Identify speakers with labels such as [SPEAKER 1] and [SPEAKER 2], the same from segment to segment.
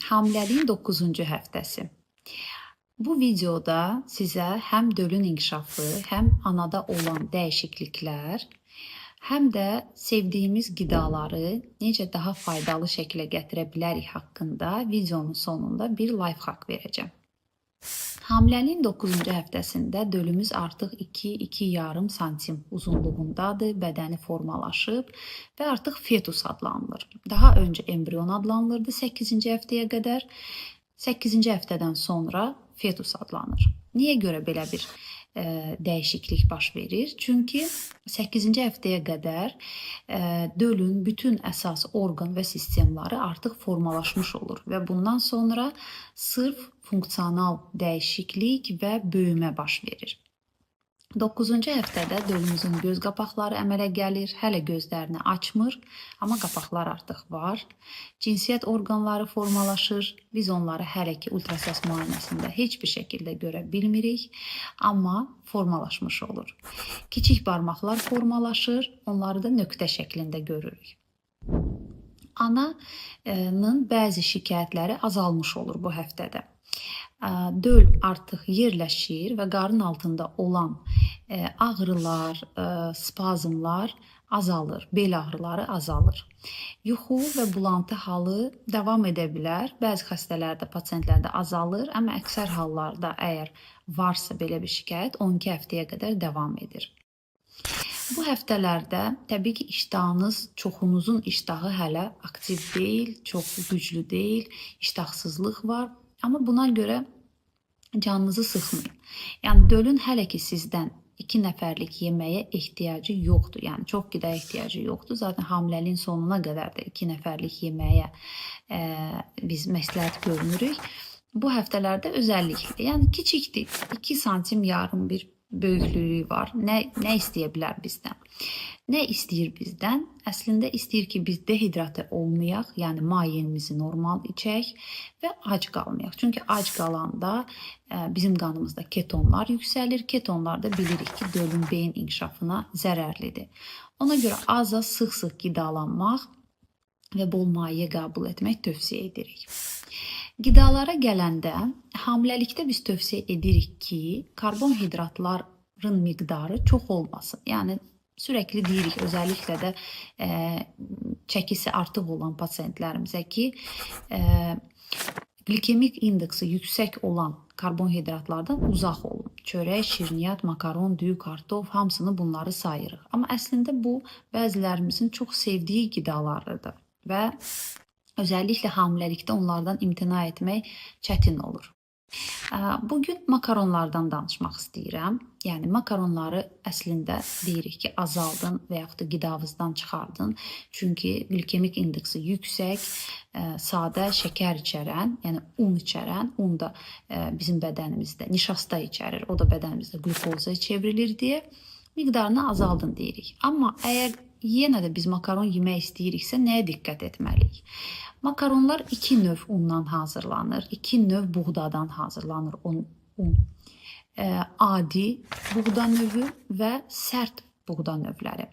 [SPEAKER 1] Hamiləliyin 9-cu həftəsi. Bu videoda sizə həm dölün inkişafı, həm anada olan dəyişikliklər, həm də sevdiyimiz qidaları necə daha faydalı şəklə gətirə bilərik haqqında videonun sonunda bir life hack verəcəm. Hamiləliyin 9-cu həftəsində dölümüz artıq 2-2,5 santim uzunluğundadır, bədəni formalaşıb və artıq fetus adlanılır. Daha öncə embrion adlanılırdı 8-ci həftəyə qədər. 8-ci həftədən sonra fetus adlanır. Niyə görə belə bir dəyişiklik baş verir? Çünki 8-ci həftəyə qədər dölün bütün əsas orqan və sistemləri artıq formalaşmış olur və bundan sonra sırf funksional dəyişiklik və böyümə baş verir. 9-cu həftədə dölümüzün göz qapaqları əmələ gəlir. Hələ gözlərini açmır, amma qapaqlar artıq var. Cinsiyyət orqanları formalaşır. Biz onları hələ ki ultrasəs müayinəsində heç bir şəkildə görə bilmirik, amma formalaşmış olur. Kiçik barmaqlar formalaşır, onları da nöqtə şəklində görürük. Ananın bəzi şikayətləri azalmış olur bu həftədə. Döl artıq yerləşir və qarın altında olan ağrılar, spazmlar azalır, bel ağrıları azalır. Yuxu və bulantı halı davam edə bilər. Bəzi xəstələrdə, pasientlərdə azalır, amma əksər hallarda əgər varsa belə bir şikayət 12 həftəyə qədər davam edir. Bu həftələrdə təbii ki, iştahınız, çoxunuzun iştahı hələ aktiv deyil, çox güclü deyil, iştahsızlıq var. Amma buna görə canınızı sıxmayın. Yəni dölün hələ ki sizdən 2 nəfərlik yeməyə ehtiyacı yoxdur. Yəni çox qida ehtiyacı yoxdur. Zaten hamiləliyin sonuna qədər də 2 nəfərlik yeməyə biz məsləhət görmürük. Bu həftələrdə özəlliklə, yəni kiçikdir, 2 santim yarım bir böyüklüyü var. Nə istəyə bilər bizdən? Nə istəyir bizdən? Əslində istəyir ki, biz dehidratə olmayaq, yəni mayemizi normal içək və ac qalmayaq. Çünki ac qalanda bizim qanımızda ketonlar yüksəlir. Ketonlar da bilirik ki, dölün beyin inkişafına zərərlidir. Ona görə az-az, sıx-sıx qidalanmaq və bol maye qəbul etmək tövsiyə edirik. Qidalara gələndə hamiləlikdə biz tövsiyə edirik ki, karbonhidratların miqdarı çox olmasın. Yəni sürəkli deyirik, özəlliklə də çəkisi artıq olan pasientlərimizə ki, glikemik indeksi yüksək olan karbonhidratlardan uzaq olun. Çörək, şirniyyat, makaron, düyü, kartof, hamısını bunları sayırıq. Amma əslində bu bəzilərimizin çox sevdiyi qidalarıdır və özəlliklə hamiləlikdə onlardan imtina etmək çətin olur. Bugün makaronlardan danışmaq istəyirəm. Yəni makaronları əslində deyirik ki, azaldın və yaxud da qidanızdan çıxardın. Çünki glikemik indeksi yüksək, sadə şəkər içərən, yəni un içərən, un da bizim bədənimizdə nişasta içərir. O da bədənimizdə qlukozaya çevrilir deyə miqdarını azaldın deyirik. Amma əgər yenə də biz makaron yemək istəyiriksə, nəyə diqqət etməliyik? Makaronlar iki növ undan hazırlanır, iki növ buğdadan hazırlanır un. Adi buğda növü və sərt buğda növləri.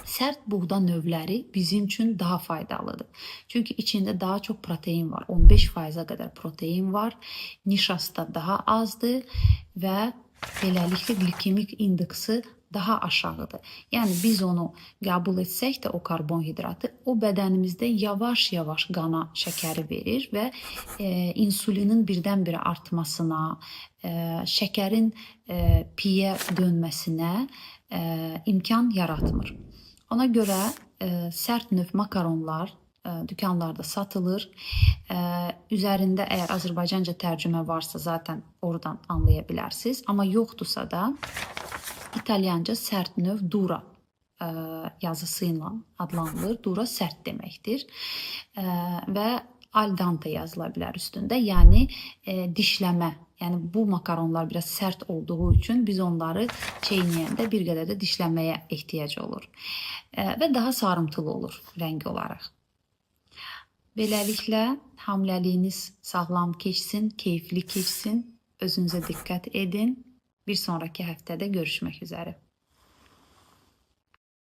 [SPEAKER 1] Sərt buğda növləri bizim üçün daha faydalıdır. Çünki içində daha çox protein var. 15%-a qədər protein var. Nişasta daha azdır və beləliklə glikemik indeksi daha aşağıdır. Yəni biz onu qəbul etsək də o karbonhidratı, o bədənimizdə yavaş-yavaş qana şəkəri verir və insulinin birdən-birə artmasına, şəkərin piyə dönməsinə imkan yaratmır. Ona görə sərt növ makaronlar dükanlarda satılır. Üzərində əgər Azərbaycanca tərcümə varsa zaten oradan anlaya bilərsiniz. Amma yoxdursa da İtalyanca sərt növ dura yazısı ilə adlanılır. Dura sərt deməkdir. Və al dente yazıla bilər üstündə. Yəni dişləmə. Yəni bu makaronlar biraz sərt olduğu üçün biz onları çeynəyəndə bir qədər də dişləməyə ehtiyac olur. Və daha sarımtılı olur rəng olaraq. Beləliklə hamiləliyiniz sağlam keçsin, keyifli keçsin. Özünüzə diqqət edin. Bir sonraki həftədə görüşmək üzrə.